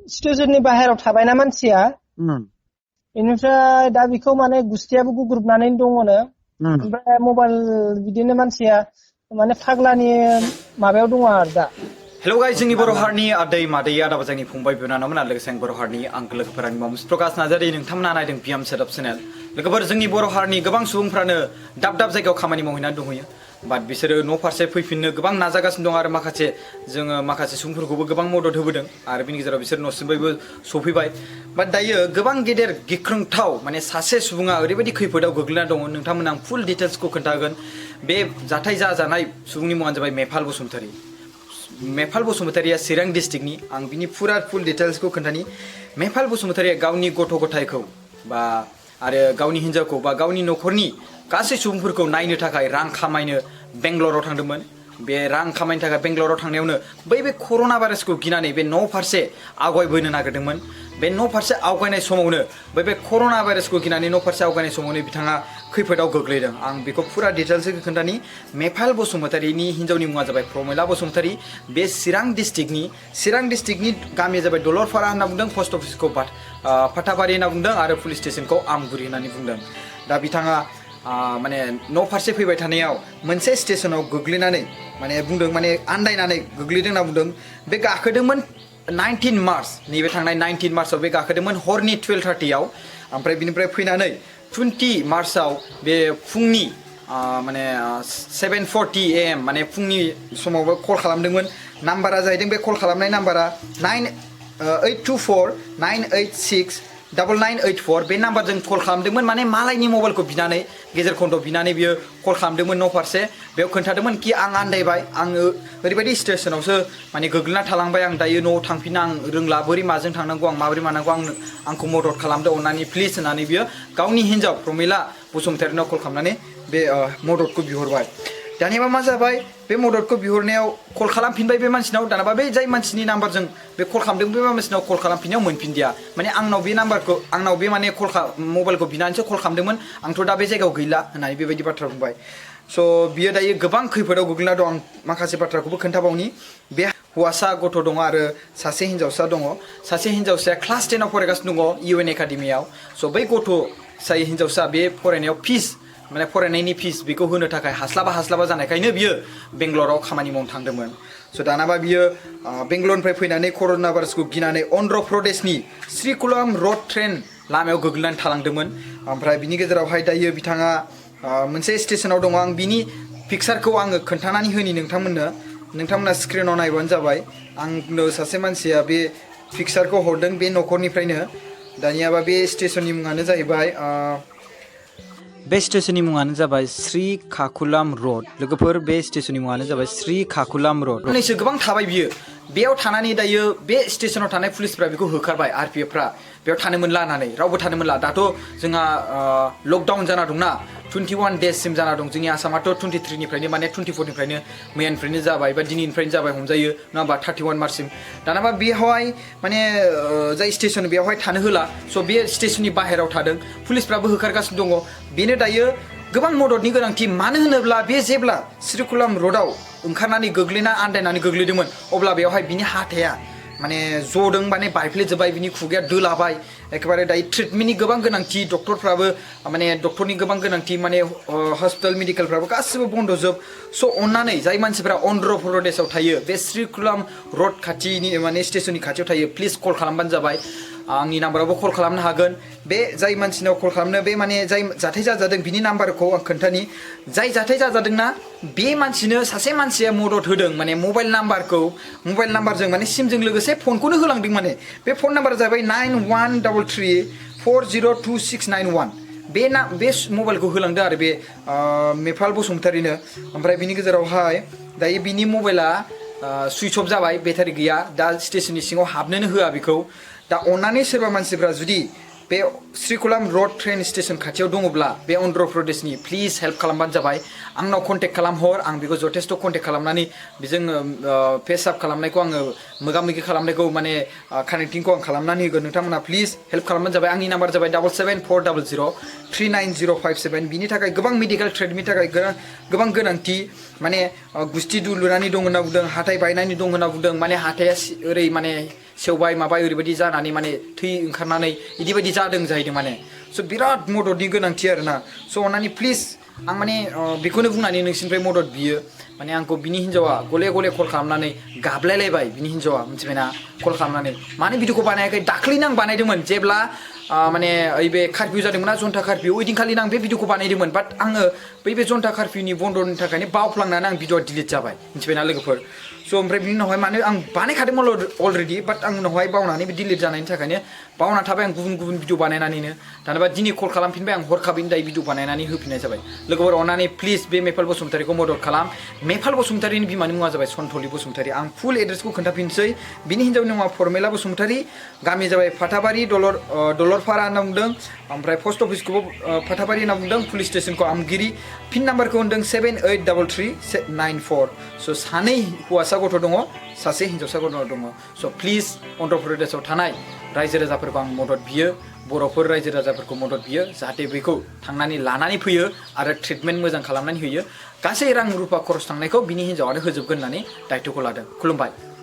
स्टेशननि बाहेराव थाबायना मानसिया इनिफ्राय दा बेखौ माने गुस्थियाबो गुग्रुबनानै दङनो ओमफ्राय मबाइल बिदिनो मानसिया माने फाग्लानि माबायाव दङ आरो दा हेलो गाइस जोंनि बर' हारिनि आदै मादै आदा बाजायनि फंबाय बिनानावमोन आरो लोगोसे बर' हारिनि आंगो लोगोफोरानि मुं प्रकाश नार्जारी नोंथांमोना नायदों पिएम सेटआप चेनेल लोगोफोर जोंनि बर' हारिनि गोबां सुबुंफ्रानो दाब दाब जायगायाव खामानि मावहैनानै दंहैयो बाट बिसोरो न' फारसे फैफिननो गोबां नाजागासिनो दं आरो माखासे सुबुंफोरखौबो गोबां मदद होबोदों आरो बिनि गेजेराव बिसोर न'सिमबो सफैबाय बाट दायो गोबां गेदेर गिख्रंथाव माने सासे सुबुङा ओरैबायदि खैफोदाव गोग्लैना दङ नोंथांमोना आं फुल डिटेल्सखौ खोन्थागोन बे जाथाय जाजानाय सुबुंनि मुङानो जाबाय मेफाल बसुमतारी मेफाल बसुमतारीया चिरां डिस्ट्रिक्टनि आं बिनि फुल डिटेल्सखौ खोन्थानि मेफाल बसुमतारीया गावनि गथ' गथायखौ बा आरो गावनि हिन्जावखौ बा गावनि न'खरनि गासै सुबुंफोरखौ नायनो थाखाय रां खामायनो बेंगलराव थांदोंमोन बे रां खामायनो थाखाय बेंगलराव थांनायावनो बै कर'ना भाइरासखौ गिनानै बे न' फारसे आवगायबोनो नागिरदोंमोन बे न' फारसे आवगायनाय समावनो बै कर'ना भाइरासखौ गिनानै न' फारसे आवगायनाय समावनो बिथाङा खैफोदाव गोग्लैदों आं बेखौ फुरा डिटेल्सै खोन्थानि मेफाल बसुमतारीनि हिन्जावनि मुङा जाबाय प्रमिला बसुमतारी बे चिरां डिस्ट्रिक्टनि गामिया जाबाय दलरफारा होनना बुंदों पस्ट अफिसखौ फाथाबारि होनना बुंदों आरो पुलिस स्टेशनखौ आमगुरि होननानै बुंदों दा बिथाङा माने न' फारसे फैबाय थानायाव मोनसे स्टेशनाव गोग्लैनानै माने बुंदों माने आन्दायनानै गोग्लैदों होनना बुंदों बे गाखोदोंमोन 19 मार्च नैबे थांनाय 19 मार्चआव बे गाखोदोंमोन हरनि 12:30 ओमफ्राय बिनिफ्राय फैनानै 20 मार्चआव बे फुंनि माने 7:40 AM माने फुंनि समावबो कल खालामदोंमोन नाम्बारा जाहैदों बे कल खालामनाय नाम्बारा 824-986-9984 बे नाम्बारजों कल खालामदोंमोन माने मालायनि मबाइलखौ बिनानै गेजेर खन्द' बिनानै बियो कल खालामदोंमोन न' फारसे बेयाव खोन्थादोंमोन कि आं आन्दायबाय आङो ओरैबायदि स्टेशनावसो माने गोग्लैना थालांबाय आं दायो न'आव थांफिननो आं रोंला बोरै माजों थांनांगौ आं माबोरै मानांगौ आंखौ मदद खालामदो अननानै प्लिज होननानै बियो गावनि हिन्जाव प्रमिला बसुमतारीनाव कल खालामनानै बे मददखौ बिहरबाय दानिया मा जाबाय बे मददखौ बिहरनायाव कल खालामफिनबाय बे मानसिनाव दानाबा बे जाय मानसिनि नाम्बारजों बे कल खालामदों बे मानसिनाव कल खालामफिननायाव मोनफिनदिया माने आंनाव बे माने मबाइलखौ बिनानैसो कल खालामदोंमोन आंथ' दा बे जायगायाव गैला होननानै बेबायदि बाथ्रा बुंबाय स' बियो दायो गोबां खैफोदाव गोग्लैना दं आं माखासे बाथ्राखौबो खोन्थाबावनि बे हौवासा गथ' दङ आरो सासे हिन्जावसा दङ सासे हिन्जावसाया क्लास 10आव फरायगासिनो दङ UN एकाडेमियाव स' बै गथ' सासे हिन्जावसा बे फरायनायाव माने फरायनायनि फिस बेखौ होनो थाखाय हास्लाबा जानायखायनो बियो बेंगलराव खामानि मावनो थांदोंमोन स' दानाबा बियो बेंगलरनिफ्राय फैनानै कर'ना भाइरासखौ गिनानै अन्ध्र प्रदेशनि श्रीकुलाम रड ट्रेन लामायाव गोग्लैनानै थालांदोंमोन ओमफ्राय बिनि गेजेरावहाय दायो बिथाङा मोनसे स्टेशनाव दङ आं बिनि पिक्सारखौ आङो खोन्थानानै होनि नोंथांमोना स्क्रिनाव नायबानो जाबाय आंनो सासे मानसिया बे पिक्सारखौ हरदों बे न'खरनिफ्रायनो दानियाबा बे स्टेशननि मुङानो जाहैबाय बे स्टेशननि मुङानो जाबाय श्रीकाकुलाम रड लोगोफोर बे स्टेशननि मुङानो जाबाय श्रीकाकुलाम रड नैसो गोबां थाबाय बियो बेयाव थानानै दायो बे स्टेशनाव थानाय पुलिसफ्रा बेखौ होखारबाय RPFफ्रा बेयाव थानो मोनला होननानै रावबो थानो मोनला दाथ' जोंहा लकडाउन जाना दंना 21 डेजसिम जाना दं जोंनि आसामाथ' 23निफ्रायनो माने 24निफ्रायनो मैयानिफ्रायनो जाबाय बा दिनैनिफ्रायनो जाबाय हमजायो नङा होमबा 31 मार्चसिम दानाबा बेवहाय माने जाय स्टेशन बेवहाय थानो होला स' बे स्टेशननि बाहेरायाव थादों पुलिसफ्राबो होखारगासिनो दङ बेनो दायो गोबां मददनि गोनांथि मानो होनोब्ला बे जेब्ला श्रीकुलाम रडआव ओंखारनानै गोग्लैना आन्दायनानै गोग्लैदोंमोन अब्ला बेवहाय बिनि हाथाया माने जदों माने बायफ्लेजोब्बाय बिनि खुगाया दोलाबाय एखेबारे दायो ट्रिटमेन्टनि गोबां गोनांथि डक्टरफ्राबो माने डक्टरनि गोबां गोनांथि माने हस्पिटाल मेडिकेलफ्राबो गासिबो बन्द'जोब स' अननानै जाय मानसिफ्रा अन्ध्र प्रदेशआव थायो बे श्रीकुलाम रड खाथिनि माने स्टेशननि खाथियाव थायो प्लिज कल खालामबानो जाबाय आंनि नाम्बारावबो कल खालामनो हागोन बे जाय मानसिनाव कल खालामनो बे माने जाय जाथाय जाजादों बिनि नाम्बारखौ आं खोन्थानि जाय जाथाय जाजादोंना बे मानसिनो सासे मानसिया मदद होदों माने मबाइल नाम्बारजों माने सिमजों लोगोसे फनखौनो होलांदों माने बे फन नाम्बारा जाबाय 9133402691 बे मबाइलखौ होलांदों आरो बे मेफाल बसुमतारीनो ओमफ्राय बिनि गेजेरावहाय दायो बिनि मबाइला सुइच अफ जाबाय बेटारि गैया दा स्टेशननि सिङाव हाबनोनो होआ बेखौ दा अननानै सोरबा मानसिफ्रा जुदि बे श्रीकुलाम रड ट्रेन स्टेशन खाथियाव दङब्ला बे अन्ध्र प्रदेशनि प्लिज हेल्प खालामबानो जाबाय आंनाव कन्टेक्ट खालामहर आं बेखौ जथेस्थ' कन्टेक्ट खालामनानै बेजों फेसआप खालामनायखौ आङो मोगा मोगि खालामनायखौ माने कानेक्टिंखौ आं खालामनानै होगोन नोंथांमोना प्लिज हेल्प खालामबानो जाबाय आंनि नाम्बार जाबाय 7740039057 बिनि थाखाय गोबां मेडिकेल ट्रिटमेन्टनि थाखाय गोबां गोनांथि माने गुस्थि दुलुनानै दं होनना बुंदों हाथाय बायनानै दं होनना बुंदों माने हाथाया ओरै माने सेवबाय माबाय ओरैबायदि जानानै माने थै ओंखारनानै इदि बायदि जादों जाहैदों माने स' बिराद मददनि गोनांथि आरोना स' अननानै प्लिज आं माने बेखौनो बुंनानै नोंसिनिफ्राय मदद बियो माने आंखौ बिनि हिन्जावा गले गले कल खालामनानै गाबलायलायबाय बिनि हिन्जावा मिथिबायना कल खालामनानै मानो भिडिअखौ बानायाखै दाख्लैनो आं बानायदोंमोन जेब्ला माने ओइ बे कार्फिउ जादोंमोन ना जनता कार्फिउ ओइदिनखालिनो आं बे भिडिअखौ बानायदोंमोन बाट आङो बै जनता कार्फिउनि बन्द'नि थाखायनो बावफ्लांनानै आं भिडिअआ डिलिट जाबाय मिथिबायना लोगोफोर स' ओमफ्राय बिनि उनावहाय मानो आं बानायखादोंमोन अलरेडि बाट आं उनावहाय बावनानै बे डिलिट जानायनि थाखायनो बावना थाबाय आं गुबुन गुबुन भिडिअ बानायनानैनो दानोबा दिनै कल खालामफिनबाय आं हरखाबैनो दायो भिडिअ बानायनानै होफिननाय जाबाय लोगोफोर अननानै प्लिज बे मेफाल बसुमतारीखौ मदद खालाम मेफाल बसुमतारीनि बिमानि मुङा जाबाय सन्थलि बसुमतारी आं फुल एड्रेसखौ खोन्थाफिनसै बिनि हिन्जावनि मुङा फरमेला बसुमतारी गामिया जाबाय फाथाबारि दलरफारा होनना बुंदों ओमफ्राय पस्ट अफिसखौबो फाथाबारि होनना बुंदों पुलिस स्टेसनखौ आमगिरि पिन नाम्बारखौ होनदों 783339 स' सानै हौवासा गथ' दङ सासे हिन्जावसा गथ' दङ स' प्लिज अन्ध्र प्रदेशआव थानाय रायजो राजाफोरखौ आं मदद बियो बर'फोर रायजो राजाफोरखौ मदद बियो जाहाथे बेखौ थांनानै लानानै फैयो आरो ट्रिटमेन्ट मोजां खालामनानै होयो गासै रां रुफा खरस थांनायखौ बिनि हिन्जावानो होजोबगोन होननानै दायथ'खौ लादों खुलुमबाय